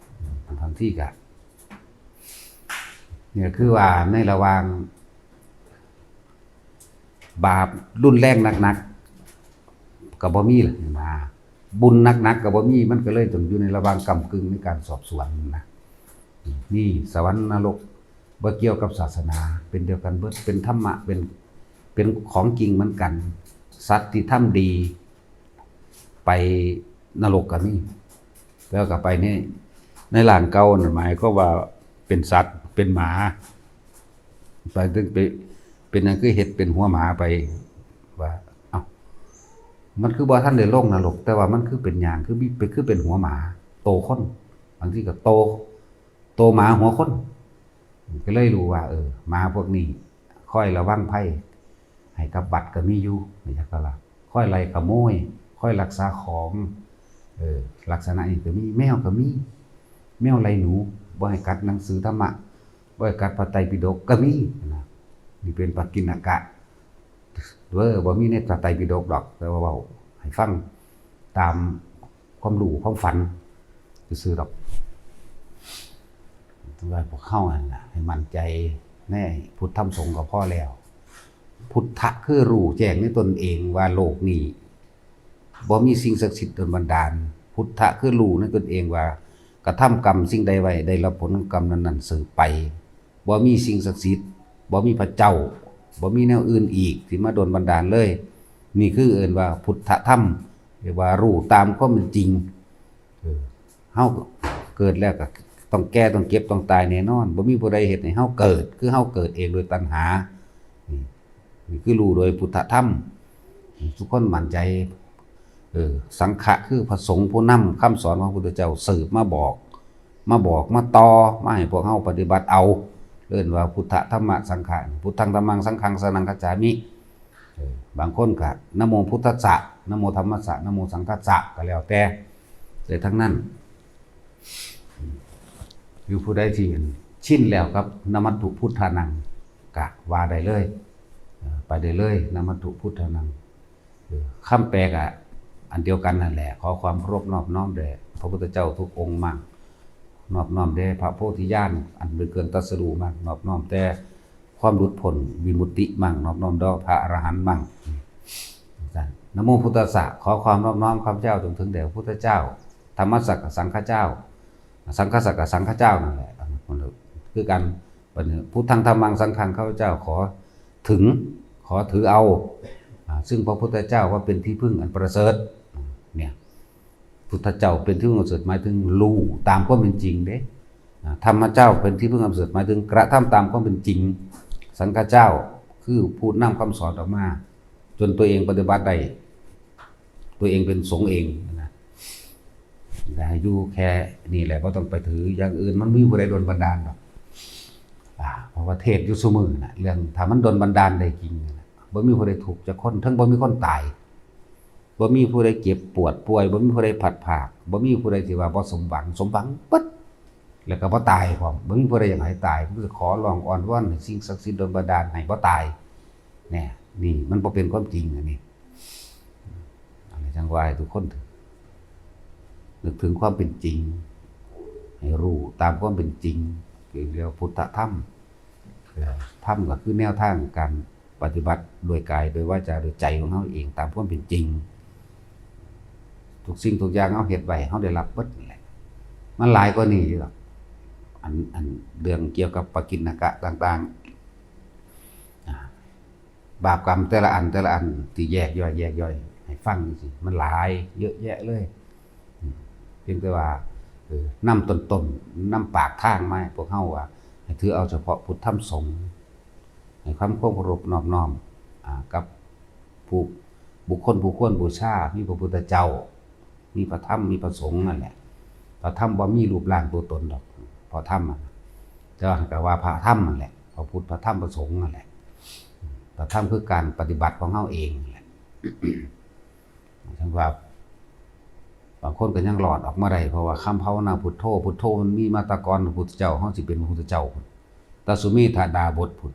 ບາງທີກໍ ນີ້ຄືວ່າໃນລະຫວ່າງບາບຮຸນແຮງໜັກໆ ກໍບໍ່ມີລະນະ ບຸນໜັກໆ ກໍບໍ່ມີ ມັນກໍເລີຍຕ້ອງຢູ່ໃນລະຫວ່າງກ້ຳກຶ່ງໃນການສອບສວນນະ. ນີ້ສະຫວັນນະລົກບໍ່ກ່ຽວກັບສາສະໜາ ເປັນດຽວກັນເບິດ ເປັນທຳມະ ເປັນ ເປັນຂອງຈິງເໝືອນກັນ. ສັດທີ່ທຳດີ ໄປນະລົກກໍມີ ແລ້ວກໍໄປໃນ ໃນຮ່າງເກົ່ານັ້ນ ໝາຍຄວາມວ່າເປັນສັດ ເປັນໝາ ໄປເຖິງໄປ ເປັນຫຍັງຄືເຮັດເປັນຫົວໝາໄປ ວ່າ ເອົ້າ ມັນຄືບໍ່ທັນໄດ້ລົງນະລົກ ແຕ່ວ່າມັນຄືເປັນຫຍັງ ຄືມີ ຄືເປັນຫົວໝາ ໂຕຄົນ ບາງທີກໍໂຕ ໂຕໝາຫົວຄົນ ກໍເລີຍຮູ້ວ່າ ເອີ ໝາພວກນີ້ຄອຍລະວັງໄພໃຫ້ກັບວັດກໍມີຢູ່ ເຂົາວ່າ ຄອຍໄລ່ຂະໂມຍ ຄອຍລັກສາຂອງ ເອີ ລັກສະນະນີ້ກໍມີ. ແມວກໍມີ ແມວໄລ່ໜູ ບໍ່ໃຫ້ກັດໜັງສືທຳມະ ບໍ່ໃຫ້ກັດພະໄຕປິດົກກໍມີນະ. ນີ້ເປັນປາກິນນະກະ ເອີ ບໍ່ມີໃນພະໄຕປິດົກດອກ ແຕ່ວ່າເວົ້າໃຫ້ຟັງຕາມຄວາມຮູ້ຄວາມຝັນຊື່ໆດອກ. ແຕ່ວ່າພວກເຮົາຫັ້ນນະ ໃຫ້ໝັ້ນໃຈ ໃນພຸດທຳສົງກໍພໍແລ້ວ. ພຸດທະຄືຮູ້ແຈ້ງໃນຕົນເອງວ່າໂລກນີ້ບໍ່ມີສິ່ງສັກສິດດົນບັນດານ. ພຸດທະຄືຮູ້ໃນຕົນເອງວ່າກະທຳກຳສິ່ງໃດໄວ້ ໄດ້ຮັບຜົນຂອງກຳນັ້ນໆສືບໄປ. ບໍ່ມີສິ່ງສັກສິດ, ບໍ່ມີພະເຈົ້າ, ບໍ່ມີແນວອື່ນອີກທີ່ມາດົນບັນດານເລີຍ. ນີ້ຄືເອີ້ນວ່າພຸດທະທຳ, ເອີ້ນວ່າຮູ້ຕາມຄວາມເປັນຈິງ. ເອີ ເຮົາເກີດແລ້ວກໍຕ້ອງແກ່, ຕ້ອງເຈັບ, ຕ້ອງຕາຍແນ່ນອນ. ບໍ່ມີຜູ້ໃດເຮັດໃຫ້ເຮົາເກີດ, ຄືເຮົາເກີດເອງໂດຍຕັນຫາ. ນີ້ ນີ້ຄືຮູ້ໂດຍພຸດທະທຳ. ທຸກຄົນໝັ້ນໃຈ. ເອີ ສັງຄະຄືພະສົງຜູ້ນຳຄຳສອນຂອງພະພຸດທະເຈົ້າ ສືບມາບອກ, ມາບອກ, ມາຕໍ່, ມາໃຫ້ພວກເຮົາປະຕິບັດເອົາ. ເອີ້ນວ່າພຸດທະທຳມະສັງຄະ. ພຸດທັງທຳມັງສັງຄັງສະນັງຄັດສາມິ. ເອີ ບາງຄົນກະນະໂມພຸດທັດສະ, ນະໂມທຳມັດສະ, ນະໂມສັງຄັດສະ ກໍແລ້ວແຕ່. ແຕ່ທັງນັ້ນ ຫຼືຜູ້ໃດທີ່ຊິນແລ້ວກັບນະມັດຖຸພຸດທານັງ ກະວ່າໄດ້ເລີຍ, ເອີ ໄປໄດ້ເລີຍ, ນະມັດຖຸພຸດທານັງ. ເອີ ຄຳແປກະອັນດຽວກັນນັ້ນແຫຼະ. ຂໍຄວາມເຄົາລົບນອບນ້ອມແດ່ພະພຸດທະເຈົ້າທຸກອົງມັງ, ນອບນ້ອມແດ່ພະໂພທິຍານອັນເປັນເຄື່ອງຕັດສະຮູ້ມັງ, ນອບນ້ອມແຕ່ຄວາມຫຼຸດພົ້ນວິມຸດຕິມັງ, ນອບນ້ອມຕໍ່ພະອະລະຫັນມັງ. ນະໂມພຸດທັດສະ, ຂໍຄວາມນອບນ້ອມຂ້າພະເຈົ້າຈົ່ງເຖິງແດ່ພະພຸດທະເຈົ້າ, ທຳມັດສະກະສັງຄະເຈົ້າ, ສັງຄັດສະກະສັງຄະເຈົ້ານັ້ນແຫຼະ ຄືກັນ. ບັດນີ້ ພຸດທັງທຳມັງສັງຄັງ ຂ້າພະເຈົ້າຂໍເຖິງ, ຂໍຖືເອົາ, ອາ, ຊຶ່ງພະພຸດທະເຈົ້າວ່າເປັນທີ່ເພິ່ງອັນປະເສີດ. ເນຍ ພຸດທະເຈົ້າເປັນທີ່ເພິ່ງອັນປະເສີດ ໝາຍເຖິງຮູ້ຕາມຄວາມເປັນຈິງເດ້. ອາ, ທຳມະເຈົ້າເປັນທີ່ເພິ່ງອັນປະເສີດ ໝາຍເຖິງກະທຳຕາມຄວາມເປັນຈິງ. ສັງຄະເຈົ້າຄືຜູ້ນຳຄຳສອນອອກມາ ຈົນຕົວເອງປະຕິບັດໄດ້, ຕົວເອງເປັນສົງເອງນະ. ແລະ ໃຫ້ຢູ່ແຄ່ນີ້ແຫຼະ, ບໍ່ຕ້ອງໄປຖືຢ່າງອື່ນ, ມັນບໍ່ມີຜູ້ໃດດົນບັນດານດອກ. ອາ ເພາະວ່າເທດຢູ່ຊຸມື້ນະ ເລື່ອງຖ້າມັນດົນບັນດານໄດ້ຈິງນະ, ບໍ່ມີຜູ້ໃດທຸກຈັກຄົນ, ເຖິງບໍ່ມີຄົນຕາຍ, ບໍ່ມີຜູ້ໃດເຈັບປວດປ່ວຍ, ບໍ່ມີຜູ້ໃດພັດພາກ, ບໍ່ມີຜູ້ໃດທີ່ວ່າບໍ່ສົມຫວັງ, ສົມຫວັງເບິດ ແລ້ວກໍບໍ່ຕາຍພ້ອມ. ບໍ່ມີຜູ້ໃດຢາກໃຫ້ຕາຍ, ມີແຕ່ຂໍຮ້ອງອ້ອນວອນໃຫ້ສິ່ງສັກສິດດົນບັນດານໃຫ້ບໍ່ຕາຍ. ແນ່ ນີ້ມັນບໍ່ເປັນຄວາມຈິງອັນນີ້. ອັນນີ້ຈັ່ງວ່າໃຫ້ທຸກຄົນນຶກເຖິງຄວາມເປັນຈິງ, ໃຫ້ຮູ້ຕາມຄວາມເປັນຈິງ, ເອີ້ນວ່າພຸດທະທຳ. ທຳກໍຄືແນວທາງການປະຕິບັດດ້ວຍກາຍ, ດ້ວຍວາຈາ, ດ້ວຍໃຈຂອງເຮົາເອງຕາມຄວາມເປັນຈິງ. ທຸກສິ່ງທຸກຢ່າງເຮົາເຮັດໄວ້, ເຮົາໄດ້ຮັບເບິດນັ້ນແຫຼະ. ມັນຫຼາຍກວ່ານີ້ຢູ່ດອກ. ອັນ, ອັນເລື່ອງກ່ຽວກັບປະກິນນະກະຕ່າງໆ, ອາ, ບາບກຳແຕ່ລະອັນແຕ່ລະອັນທີ່ແຍກຍ່ອຍແຍກຍ່ອຍໃຫ້ຟັງຈັ່ງຊີ້ ມັນຫຼາຍເຍອະແຍະເລີຍ. ອືມ ພຽງແຕ່ວ່າ ເອີ ນຳຕົ້ນໆ ນຳປາກທາງມາໃຫ້ພວກເຮົາວ່າ ໃຫ້ຖືເອົາສະເພາະພຸດທຳສົງ ໃຫ້ຄວາມເຄົາລົບນອບນ້ອມ ອາ ກັບຜູ້ ບຸກຄົນຜູ້ຄວນບູຊາ ມີພະພຸດທະເຈົ້າ ມີພະທຳ ມີພະສົງນັ້ນແຫຼະ. ພະທຳບໍ່ມີຮູບຮ່າງຕົວຕົນດອກ ພະທຳ ແຕ່ວ່າກໍວ່າພະທຳນັ້ນແຫຼະ ພະພຸດ ພະທຳ ພະສົງນັ້ນແຫຼະ. ພະທຳຄືການປະຕິບັດຂອງເຮົາເອງນັ້ນແຫຼະ. ຈັ່ງວ່າບາງຄົນກໍຍັງລອດອອກມາໄດ້ ເພາະວ່າຄຳພາວະນາພຸດໂທ ພຸດໂທມັນມີມາແຕ່ກ່ອນພະພຸດທະເຈົ້າ ເຮົາຊິເປັນພະພຸດທະເຈົ້າພຸ້ນ. ຕະສຸເມທະດາບົດພຸ້ນ.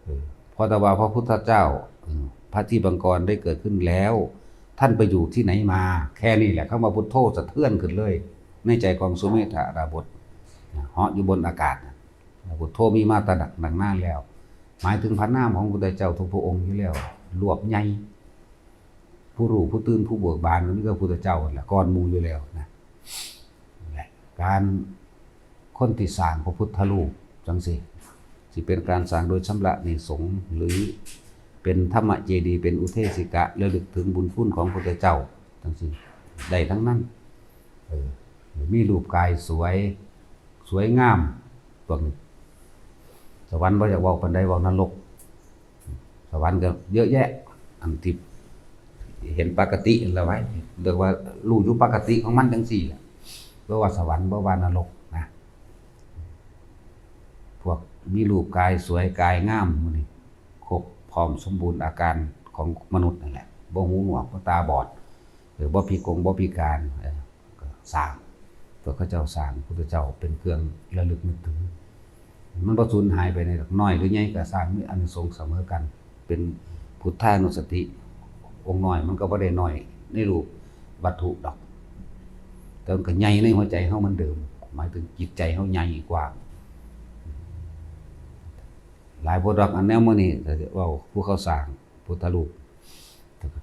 ເອີ ເພາະແຕ່ວ່າພະພຸດທະເຈົ້າ ເອີ ພະທິບຳກອນໄດ້ເກີດຂຶ້ນແລ້ວ ທ່ານໄປຢູ່ທີ່ໃດມາ? ແຄ່ນີ້ແຫຼະ ຄຳວ່າພຸດໂທສະເທືອນຂຶ້ນເລີຍ ໃນໃຈຂອງສຸເມທະດາບົດ ເຫາະຢູ່ບົນອາກາດ. ພຸດໂທມີມາແຕ່ດັກນານແລ້ວ ໝາຍເຖິງພະນາມຂອງພະພຸດທະເຈົ້າທຸກພະອົງຢູ່ແລ້ວ ລວບໃຫຍ່. ຜູ້ຮູ້ຜູ້ຕື່ນຜູ້ເບີກບານກໍມີແຕ່ພຸດທະເຈົ້າຫັ້ນແຫຼະ ກ່ອນໝູ່ຢູ່ແລ້ວນະ. ແລະ ການ ຄົນທີ່ສ້າງພະພຸດທະຮູບຈັ່ງຊີ້ ຊິເປັນການສ້າງໂດຍຊຳລະໜີສົງ ຫຼື ເປັນທຳມະເຈດີ ເປັນອຸເທສິກະ ລະລຶກເຖິງບຸນຄຸນຂອງພະພຸດທະເຈົ້າ ຈັ່ງຊີ້ ໄດ້ທັງນັ້ນ. ເອີ ມີຮູບກາຍສວຍ ສວຍງາມ ພວກນີ້ ສະຫວັນບໍ່ຢາກເວົ້າປານໃດ ເວົ້ານະລົກ. ສະຫວັນກໍເຍອະແຍະ ອັນທີ່ເຫັນປະກະຕິຫັ້ນລະໄວ້ ເອີ້ນວ່າຮູ້ຢູ່ປະກະຕິຂອງມັນຈັ່ງຊີ້ແຫຼະ ບໍ່ວ່າສະຫວັນ ບໍ່ວ່ານະລົກນະ. ພວກມີຮູບກາຍສວຍກາຍງາມ ໝູ່ນີ້ຄົບພ້ອມສົມບູນອາການຂອງມະນຸດນັ້ນແຫຼະ ບໍ່ຫູໜວກ ບໍ່ຕາບອດ ເອີ ບໍ່ພິກົງ ບໍ່ພິການ ເອີ ກໍສ້າງ ພວກເຂົາເຈົ້າສ້າງ ພະພຸດທະເຈົ້າເປັນເຄື່ອງລະລຶກນຶກເຖິງ. ມັນບໍ່ສູນຫາຍໄປໃນດອກ ນ້ອຍຫຼືໃຫຍ່ກໍສ້າງ ມີອານິສົງສະເໝີກັນ ເປັນພຸດທານຸສະຕິ. ອົງນ້ອຍມັນກໍບໍ່ໄດ້ນ້ອຍໃນຮູບວັດຖຸດອກ ແຕ່ມັນກໍໃຫຍ່ໃນຫົວໃຈເຮົາເໝືອນເດີມ ໝາຍເຖິງຈິດໃຈເຮົາໃຫຍ່ກວ່າ. ຫຼາຍໂພດດອກ ອັນແນວມື້ນີ້ກໍເວົ້າ ຜູ້ເຂົາສ້າງພຸດທະຮູບ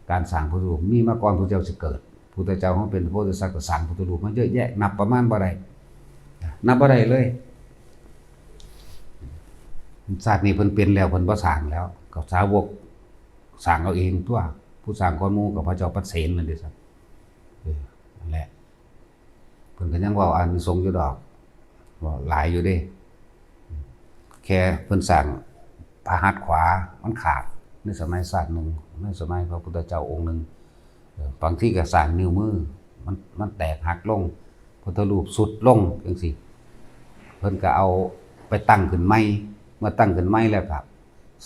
ການສ້າງພຸດທະຮູບມີມາກ່ອນພະເຈົ້າຊິເກີດ. ພຸດທະເຈົ້າເຮົາເປັນໂພທິສັດກໍສ້າງພຸດທະຮູບມາເຍອະແຍະ ນັບປະມານບໍ່ໄດ້ ນັບບໍ່ໄດ້ເລີຍ. ຊາດນີ້ເພິ່ນເປັນແລ້ວ ເພິ່ນບໍ່ສ້າງແລ້ວ ກໍສາວົກສ້າງເອົາເອງຕົວະ. ຜູ້ສ້າງກ່ອນໝູ່ກໍພະເຈົ້າປັດເສນນັ້ນເດ້ຊັ້ນ. ເອີ ນັ້ນແຫຼະ ເພິ່ນກໍຍັງເວົ້າອານິສົງຢູ່ດອກ ເວົ້າຫຼາຍຢູ່ເດ້. ແຄ່ເພິ່ນສ້າງພະຫັດຂວາມັນຂາດໃນສະໄໝຊາດໜຶ່ງ ໃນສະໄໝພະພຸດທະເຈົ້າອົງໜຶ່ງ ເອີ ບາງທີກໍສ້າງນິ້ວມື ມັນ ມັນແຕກຫັກລົງ ພຸດທະຮູບຊຸດລົງຈັ່ງຊີ້ ເພິ່ນກໍເອົາໄປຕັ້ງຂຶ້ນໃໝ່ ເມື່ອຕັ້ງຂຶ້ນໃໝ່ແລ້ວກໍ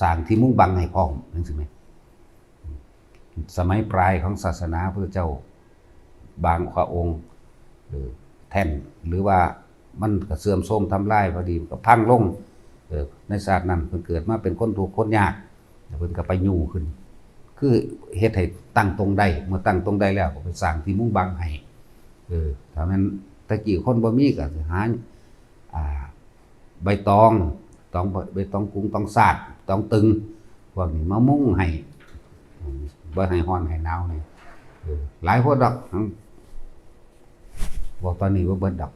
ສ້າງທີ່ມຸງບັງໃຫ້ພ້ອມຈັ່ງຊີ້ແໝ່. ສະໄໝປາຍຂອງສາສະໜາ ພະເຈົ້າບາງພະອົງ ເອີ ແທ່ນ ຫຼືວ່າມັນກໍເສື່ອມໂຊມທຳລາຍ ພໍດີມັນກໍພັງລົງ. ເອີ ໃນຊາດນັ້ນເພິ່ນເກີດມາເປັນຄົນທຸກຄົນຍາກ ແລ້ວເພິ່ນກໍໄປຍູ້ຂຶ້ນ ຄືເຮັດໃຫ້ຕັ້ງຕົງໄດ້. ເມື່ອຕັ້ງຕົງໄດ້ແລ້ວ ກໍໄປສ້າງທີ່ມຸງບັງໃຫ້. ເອີ ຖ້າແມ່ນແຕ່ກີ້ຄົນບໍ່ມີ ກໍຊິຫາ ອ່າ ໃບຕອງ ຕອງ ໃບຕອງກຸງ ຕອງສາດ ຕອງຕຶງ ພວກນີ້ມາມຸງໃຫ້ ບໍ່ໃຫ້ຮ້ອນໃຫ້ໜາວນີ້. ເອີ ຫຼາຍໂພດດອກ ເວົ້າຕອນນີ້ບໍ່ເບິດດອກ.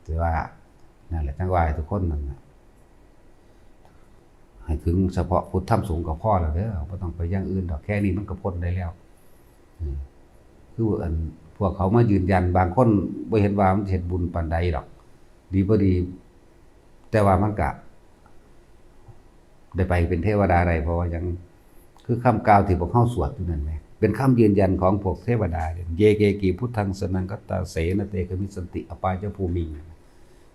ແຕ່ວ່ານັ້ນແຫຼະ ຈັ່ງວ່າໃຫ້ທຸກຄົນນັ້ນນະ ໃຫ້ເຖິງສະເພາະພຸດທຳສົງກໍພໍແລ້ວເດີ ບໍ່ຕ້ອງໄປຢ່າງອື່ນດອກ ແຄ່ນີ້ມັນກໍພົ້ນໄດ້ແລ້ວ. ເອີ ຄືອັນພວກເຂົາມາຢືນຢັນ ບາງຄົນບໍ່ເຫັນວ່າມັນເຮັດບຸນປານໃດດອກ ດີບໍ່ດີ ແຕ່ວ່າມັນກະໄດ້ໄປເປັນເທວະດາໄດ້ ເພາະວ່າຫຍັງ? ຄືຄຳກ່າວທີ່ພວກເຮົາສວດຢູ່ນັ້ນແໝ່ ເປັນຄຳຢືນຢັນຂອງພວກເທວະດາເດ້ ເຢເກກິ ພຸດທັງສະນັງຄັດຕາເສ ນະເຕຄະມິດສັນຕິ ອະປາຍະພູມິງ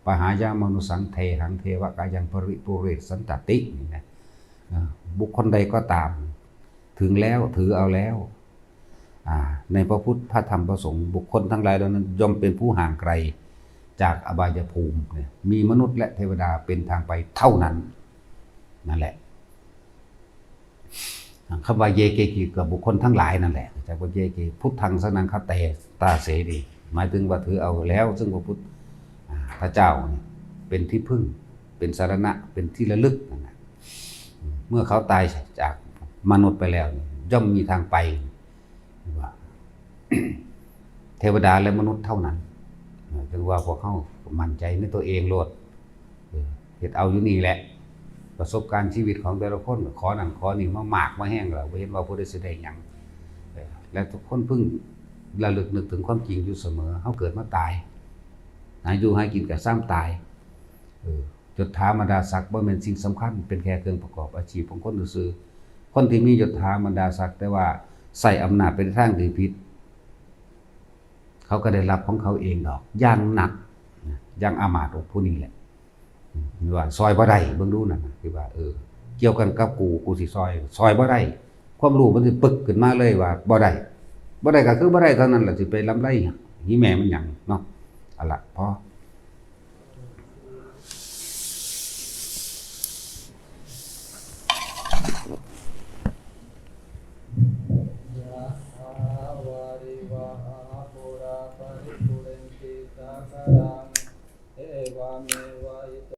ປະຫາຍາມະນຸສສັງ ເທຫັງ ເທວະກາຍັງ ປະລິປູເຣຕະສັນຕະຕິ ນີ້ນະ. ເອີ ບຸກຄົນໃດກໍຕາມ ເຖິງແລ້ວ ຖືເອົາແລ້ວ ອ່າ ໃນພະພຸດ ພະທຳ ພະສົງ ບຸກຄົນທັງຫຼາຍເຫຼົ່ານັ້ນ ຍ່ອມເປັນຜູ້ຫ່າງໄກຈາກອະບາຍະພູມ ມີມະນຸດ ແລະ ເທວະດາເປັນທາງໄປເທົ່ານັ້ນ. ນັ້ນແຫຼະ ຄຳວ່າເຢເກກິ ກໍບຸກຄົນທັງຫຼາຍນັ້ນແຫຼະ ຈາກວ່າເຢເກ ພຸດທັງສະນັງຄະເຕຕາເສ ນີ້ ໝາຍເຖິງວ່າຖືເອົາແລ້ວ ເຊິ່ງພະພຸດ ອ່າ ພະເຈົ້ານີ້ເປັນທີ່พึ่ງ ເປັນສາລະນະ ເປັນທີ່ລະລຶກນັ້ນນະ. ເມື່ອເຂົາຕາຍຈາກມະນຸດໄປແລ້ວ ຍ່ອມມີທາງໄປ ວ່າ ເທວະດາ ແລະ ມະນຸດເທົ່ານັ້ນ. ເອີ ຈຶ່ງວ່າພວກເຮົາໝັ້ນໃຈໃນຕົວເອງໂລດ ເອີ ເຮັດເອົາຢູ່ນີ້ແຫຼະ. ປະສົບການຊີວິດຂອງແຕ່ລະຄົນ ຂໍນັ້ນຂໍນີ້ມາມາກມາແຮງແລ້ວ ບໍ່ເຫັນວ່າຜູ້ໃດຊິໄດ້ຫຍັງ. ເອີ ແລະ ທຸກຄົນເພິ່ງລະລຶກນຶກເຖິງຄວາມຈິງຢູ່ສະເໝີ ເຮົາເກີດມາຕາຍ ຫາຢູ່ຫາກິນກໍຊາມຕາຍ. ເອີ ຍົດຖາບັນດາສັກບໍ່ແມ່ນສິ່ງສຳຄັນ ເປັນແຄ່ເຄື່ອງປະກອບອາຊີບຂອງຄົນຊື່ໆ. ຄົນທີ່ມີຍົດຖາບັນດາສັກ ແຕ່ວ່າໃຊ້ອຳນາດໄປໃນທາງທີ່ຜິດ ເຂົາກໍໄດ້ຮັບຂອງເຂົາເອງດອກ ຢ່າງໜັກ ຢ່າງອາມາດອົບຜູ້ນີ້ແຫຼະ ວ່າຊ່ອຍບໍ່ໄດ້ ເບິ່ງດູນັ້ນນະ ທີ່ວ່າ ເອີ ກ່ຽວກັນກັບກູ ກູຊິຊ່ອຍ ຊ່ອຍບໍ່ໄດ້ ຄວາມຮູ້ມັນຊິປຶກຂຶ້ນມາເລີຍວ່າບໍ່ໄດ້ ບໍ່ໄດ້ກໍຄືບໍ່ໄດ້ເທົ່ານັ້ນລະ ຊິໄປລຳໄລ ຮີແມ່ມັນຫຍັງເນາະ. ເອົາລະ ພໍ